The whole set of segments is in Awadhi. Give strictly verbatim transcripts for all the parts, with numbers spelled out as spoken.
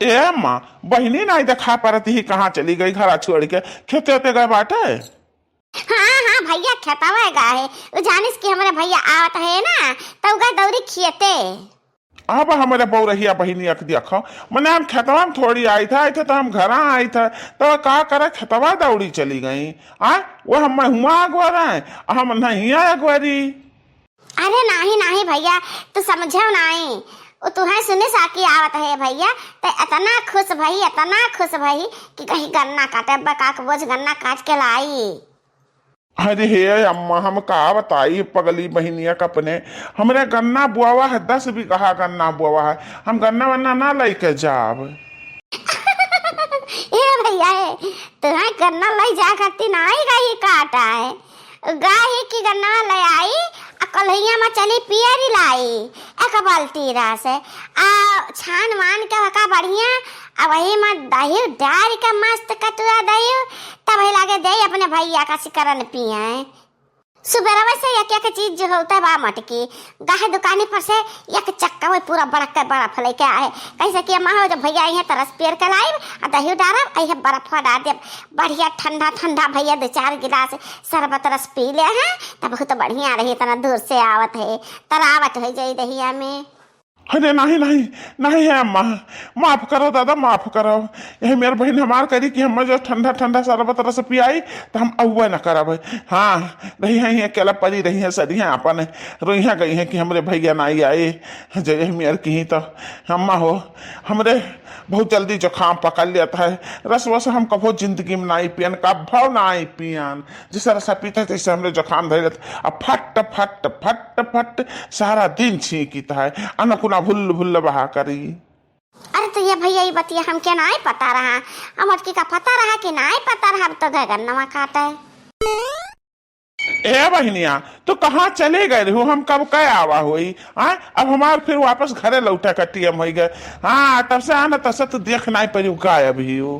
ए अम्मा, बहिनी नाई देखा परत ही, कहाँ चली गई घरा छोड़ के? खेते ओते गए बाटे? हाँ, हाँ भइया, खेतवा गए है। उ जानिस कि हमरे भइया आवत है ना, त उ गए दौरी खियते। अब हमरे बौरहिया बहिनिया के देखो, मने हम खेतवा में थोड़ी आई था, आई था तो हम घरा आई था, तो का करे खेतवा दौड़ी चली गई। आ, वो हम हुआ अगोरा है, हम नहीं अगोरी। अरे नाही, नाही भइया, तू समझेउ नाही। उ तुहे सुने साकी आवत है भइया, त इतना खुश भई, इतना खुश भई कि कहीं गन्ना काटे, बका के बोझ गन्ना काट के लाई। अरे हे अम्मा, हम का बताई पगली बहिनिया का अपने, हमरे गन्ना बोवा है, दस बीघा गन्ना बोवा है, हम गन्ना वन्ना ना लेके जाब। ए भइया, ए, तुहे गन्ना लई जा खातिर नाही गई काटा है। गाही की गन्ना ले आई, आ कलहिया में चली पियरी लाई, एक बाल्टी रस, आ छान मान के ओका बढ़िया, आ वही में दही डाल के मस्त कटुआ दही, तब वही लागे दे अपने भइया का सिकरन पिए। सुबेरवा से एक एक चीज जो होता बा मटकी, गाहे दुकानी पर से एक चक्का वही पूरा बड़क के बर्फ लेके आए। कैसे कि अम्मा हो, जब भइया आई है तो रस पेर के लाइब, आ दही डारब, आ ये बर्फ डाल देब, बढ़िया ठंडा ठंडा भइया दो चार गिलास शरबत रस पी ले हैं, तब बहुत बढ़िया रही। इतना दूर से आवत है, तरावट हो जाई दहिया में। अरे नाही, नाही, नाही है अम्मा, माफ करो दादा, माफ करो। यही मेर बहिन हमार करी कि हम जो ठंडा ठंडा शरबत रस पियाई, तो हम अउबे न करब। हाँ, रही हैं, अकेला परी रही हैं, सरी हैं अपन, रोई हैं, गई हैं कि हमरे भइया नाई आए। जो यही मेर की ही तो अम्मा हो, हमरे बहुत जल्दी जुकाम पकड़ लेता है। रस वस हम कभो जिंदगी में नाई पियन, कभो नाई पियन। जैसे रसा पीता है, तैसे हमरे जुकाम धरे रहता। अब फट, फट, फट, फट सारा दिन छींकित है, अनकुना भुल्ल, भुल्ल बहा करी। अरे तो ये भइया, ये बतिया हमके नाई पता रहा, अब मटकी का पता रहा कि नाई पता रहा, अब तो गए गन्नवा काटे। ए बहिनिया, तू कहाँ चले गए रहू? हम कब के आवा होई? हाँ, अब हमार फिर वापस घरे लौटे का टीएम होई गए। हाँ, तब से आना, तब से तू देख नाई परी गायब ही हो।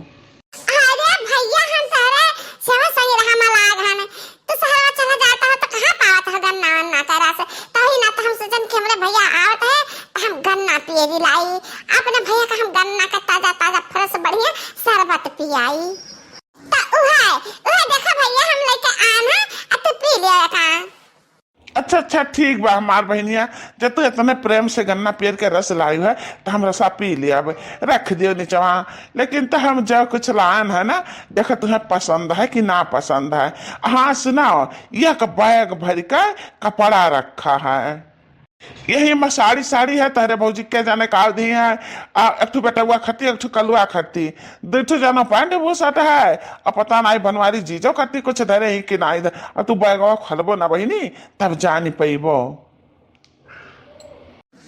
अरे भइया, हम तोहरे सेवा संग रहा मलाग हन। तू सहरा चला जाता हो तो कहाँ पावत हो गन्ना वन्ना का रस? तही ना तो हम सोचन कि हमरे भइया आवत है तो हम गन्ना पियरी लाई। अपने भइया का हम गन्ना का ताजा ताजा फ्रेश बढ़िया शरबत पियाई। तो उहे, उहे देखा भइया, हम लेके आन है, आ तू पी लिया का। अच्छा, अच्छा, ठीक बा हमार बहिनिया, जब तू इतने प्रेम से गन्ना पेर के रस लायू है, तो हम रसा पी लिया। अब रख दियो निचवा, लेकिन तो हम जो कुछ लान है ना, देखो तुम्हें पसंद है कि ना पसंद है। हाँ सुनाओ, एक बैग भर के कपड़ा रखा है, यही में साड़ी, साड़ी है, तहरे भौजी के जाने का दी है, आ, एक ठो बेटउआ खाती, एक ठो कलुआ खाती, दू ठो जानो पैंट बुशर्ट है, आ पता नाई बनवारी जीजो खाती कुछ धरे ही कि नाई धरे। आ तू बैगवा खोलबो ना बहिनी, तब जानी पइबो।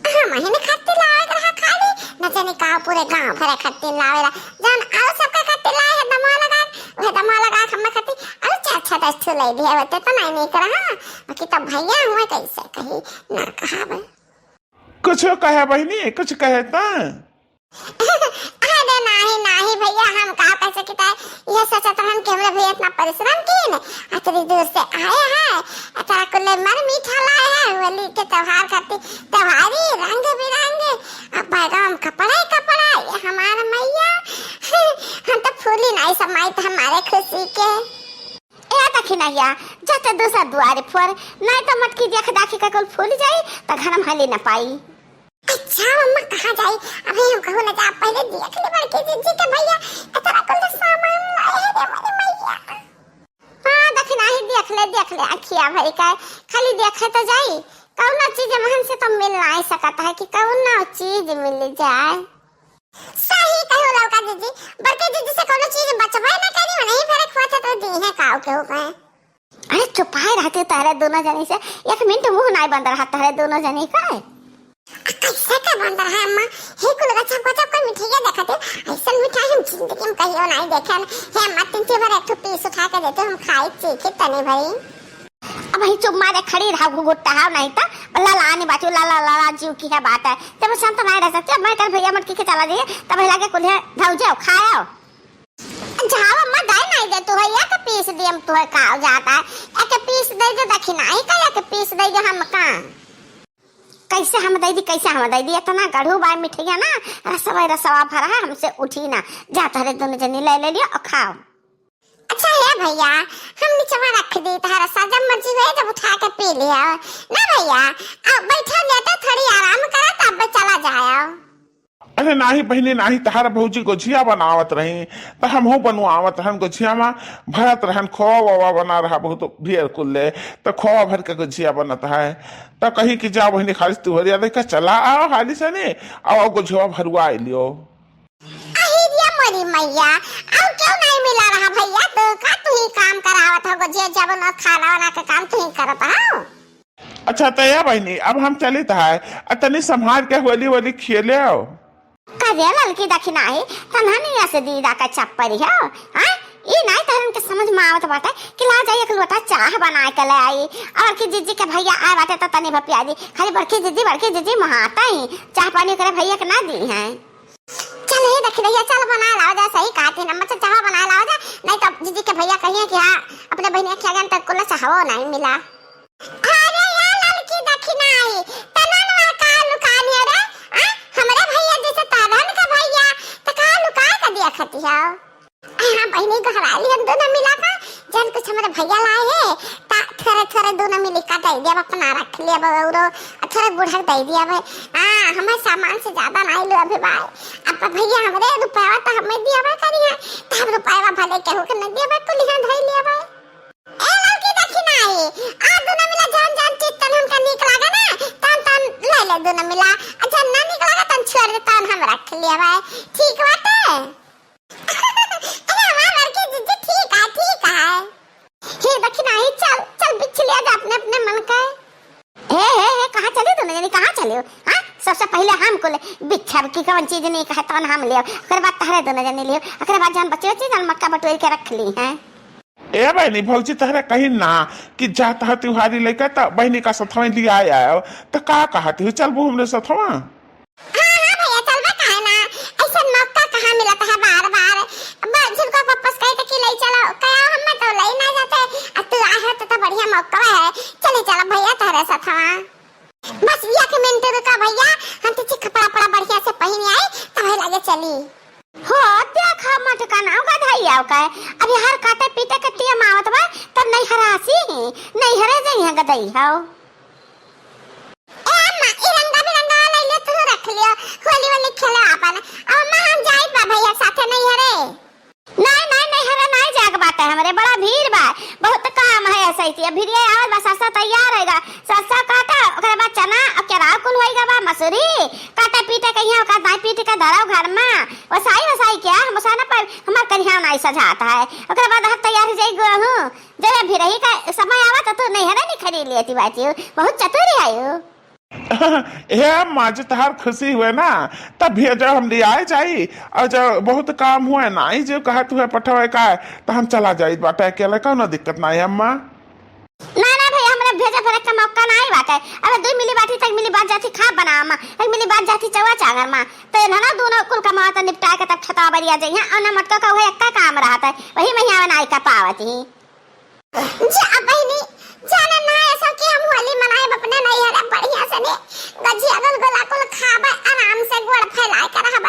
हमहिन खातिर लावे के रहा खाली, न जाने का पूरे गांव भरे खातिर लावेला। जौन और सबके खातिर लाए है दमवा लगा, वह दमवा लगा के हमें खातिर और चार छह दस ठो ले दिए होते तो नहीं निक रहा। बाकी तो भइया हुए कैसे कही ना कहावे। कुछ कहे बहिनी, कुछ कहे त? अरे नाही, नाही भइया, हम का कह सकित है, यह सोचत रहन कि हमरे भइया इतना परिश्रम कीन, अतरी दूर से आए हैं, अतरा कुल्ले मर मीठा लाए हैं, होली के त्योहार खातिर त्योहारी रंग बिरंग, अब बैगवा में कपड़ा ही कपड़ा, ये हमार मइया, हम तो फूली नाही समाइत हमारे खुशी के। ए दखिनहिया, जाते दूसर दुआरे फोर, नाही तो मटकी देख दाखी का कुल फूल जाई, त घर में हली न पाई। अच्छा मम्मा, कहाँ जाई? अबे हम कहूँ न जा, पहले देख ले बड़की जीजी के भइया, इतना कुल सामान लाए हैं रे मोरी मइया। हाँ, दखिनही देख ले, देख ले, अखिया भरी का, खाली देखे तो जाई, कौनो चीज महन से तो मिल नाही सकत है कि कौनो चीज मिल जाए। सही कहो ललका जीजी, बड़की जीजी से कौनो चीज बचबे ना करी, उन्हीं भरे खोते तो दी है काऊ के हो गए। अरे चुपाए रहते तहरे दोनों जनी से, एक मिनट मुंह नाही बंद रहा तहरे दोनों जनी का। आ, कैसे का बंद रहा अम्मा? हे कुल गचप गचप कर मिठाइया देखते, ऐसन मिठाई हम जिंदगी में कहियो नाही देखे। हे अम्मा, तीन चार बार एक ठो पीस उठा के देते, हम खाई चीखी तनी भरी। अब वही चुप मारे खड़ी रहा, घुघुट्टा हाव नाही त लाला आनी बाचू, लाला लाला जीव की है बात है। जब शांत नाही रह सकते, अब मैं कर भइया मटकी के चला जाइए, तब लगे कुल्हे धौजे खाओ। जाओ अम्मा, दाई नाही दे तू है, एक पीस दियम तू है का हो जाता है, एक पीस दे दे दखिनही का, एक पीस दे दे हम का। कैसे हम दइ दी, कैसे हम दइ दी? इतना गढ़ू बाय मिठइया ना, रसवा रसवा भरा है, हमसे उठी ना। जा तहरे दुनो जनी लइ ले लियो अउर खाओ। अच्छा हे भइया, हम निचवा रख दी तहरा सा, जब मर्जी होए जब उठा के पी लिया ना भइया। अब बैठा लेते थोड़ी आराम करा, तब चला जाया। अरे नाहीं बहिनी नाहीं, तहार भौजी गोझिया बनावत रही, त हमहू बनवावत रहन। गोझिया मा भरत रहन, खोवा वोवा बना रहा बहुत ढेर कुल ले, त खोवा भर के गोझिया बनत है। त कही कि जा बहिनी, खाली तुहरिया लेके चला आओ हाली से ने, आओ गोझिया भरुआ लियो। अहिरिया मोरी मैया, अउ क्यों नहीं मिला रहा भइया? तू का, तू ही काम करावत हो, गोझिया जब न खाना वाना के काम तू ही करत हो। अच्छा त ए बहिनी, अब हम चलित है, अ तनी संभार के होली वोली खेले आओ। का रे ललकी दखिनाही, तनहनिया से दीदा का चप्परी हो, हाँ? ई नाहीं तहरन के समझ मा आवत बाटे कि ला जाई एक लोटा चाह बनाए के ले आई, अउर कि जिज्जी के भइया आए बाटे त तनी भपिया दी, खाली बड़की जिज्जी, बड़की जिज्जी मोहाता ही, चाह पानी ओकरे भइया के ना दी हैं। चल हे दखिनहिया, चल बनाए लावा जा, सही कहत ही ना, मत चाह बनाए लावा जा, नाहीं त जिज्जी के भइया कहिए कि हाँ, अपने बहिनिया के आगे त कुल चाहवो नाहीं मिला। अरे या ललकी दखिनाही, तनन वह का लुका लियो रे? आ, हमरे भइया जैसे तनन के भइया, त का लुका के दिया खती हो? हाँ बहिनी, गोहरा लिहन दुनो मिला का, जन कुछ हमरे भइया लाए है, ता थोरे थोरे दुनो मिली का दे दिया, अपना रख लिया बउरो, थोरे बुढ़क दे दिया भाई। हाँ, हमें सामान से ज्यादा नाहीं लो अभी भाई, अब भइया हमरे रुपया त हमें दिया भाई करी है, तब रुपया भले केहू के न दिया भाई, कुलिहन धई लिया भाई। ए ललकी दखिनाही, आ दुनो मिला जौन जौन चीज तन हमका नीक लागे ना, तन तन ले ले दुनो मिला। आ जौन ना नीक लागे तन छोड़ दे, तन हम रख लेबै। ठीक बाटे? अरे हमार लड़की जीजी ठीक है, ठीक है। हे दखिनाही, चल, चल बिछ लिया जा अपने अपने मन के। हे, हे, हे, कहाँ चली दुनो जनी, कहाँ चली हो? हाँ? सबसे पहिले हम कुल बिछब कि कौन चीज नीक है, तौन हम लियो। ओकरे बाद तहरे दुनो जनी लियो। ओकरे बाद जौन बची बची जौन मक्का बटोर के रख ली हैं। ए बहिनी, भौजी तहरे कही ना कि जा तह तिवारी लइका त बहिनी का सथवा लिया आयो, त का कहती हो, चलबू हमरे सथवा? हाँ, हाँ भइया, चलबे काहे ना? ऐसन मौका कहाँ मिलत है बार बार? बा-, जिनको वापस कहे त कि ले चलो, कहा हम तो ले ना जाते, आ तू आए हो त, त बढ़िया मौका है, चले चलो भइया तहरे सथवा। बस एक मिनट रुका भइया, हम तुझे कपड़ा पड़ा बढ़िया से पहिन आई, तब लगे चली। हो, देखा मटका ना गधइया का, अभी हर काटे पीटे के टेम आवत बा, तब नैहरा सी ही, नैहरे जइहे गदई हो। ए अम्मा, ई रंगा बिरंगा वाला ले तू रख लियो, होली वाली खेले आपन। अब अम्मा हम जाई बा भइया साथे नैहरे। नाहीं, नाहीं, नैहरे नाहीं जाए के बाटे हमरे, बड़ा भीड़ बा, बहुत काम है। ऐसे ही अब भीड़िया आवत बा, सस्सा तैयार होइगा, सस्सा काटा, ओकरे बाद चना और केराव कुल होइगा बा, मसूरी काटे पीटे के यहाँ, ओकर दाई पीट के धरव घर में, वसाई वसाई क्या हम ओसाना पर हमार करिहा नाहीं सजात है, ओकरे बाद हम तैयार हो जाई गेहूँ, जब भीड़ही का समय आवा तो तू नैहरे नहीं खरीद लेती बाची, बहुत चतुर है यू। हे अम्मा, जो तहार खुशी हुए ना, तब भेजो, हम लियाए जाई। और जो बहुत काम हुए ना, ई जो कहत हुए पठवे का, त हम चला जाई बाटे अकेले, कौनो दिक्कत नाहीं अम्मा। ना, ना भइया, हमरे भेजे भरे का मौका नाहीं बाटे। अबे दुई मिली बाटी तक मिली बात जाती खा बना अम्मा, एक मिली बात जाती चौवा चांगर माँ। तो इन्हें ना दुनो कुल कमावा त निपटा के तब खेतवा बरिया जइहे, और ना मटका का उहे एक्का काम रहत है, वही में ही आवे नाहीं का पावत ही। जा बहिनी, जाने ना ऐसा कि हम होली मनाएब अपने नैहरे बढ़िया से ने, गजिया गुलगुला कुल खाबे, आराम से गोड़ फैलाए के रहब,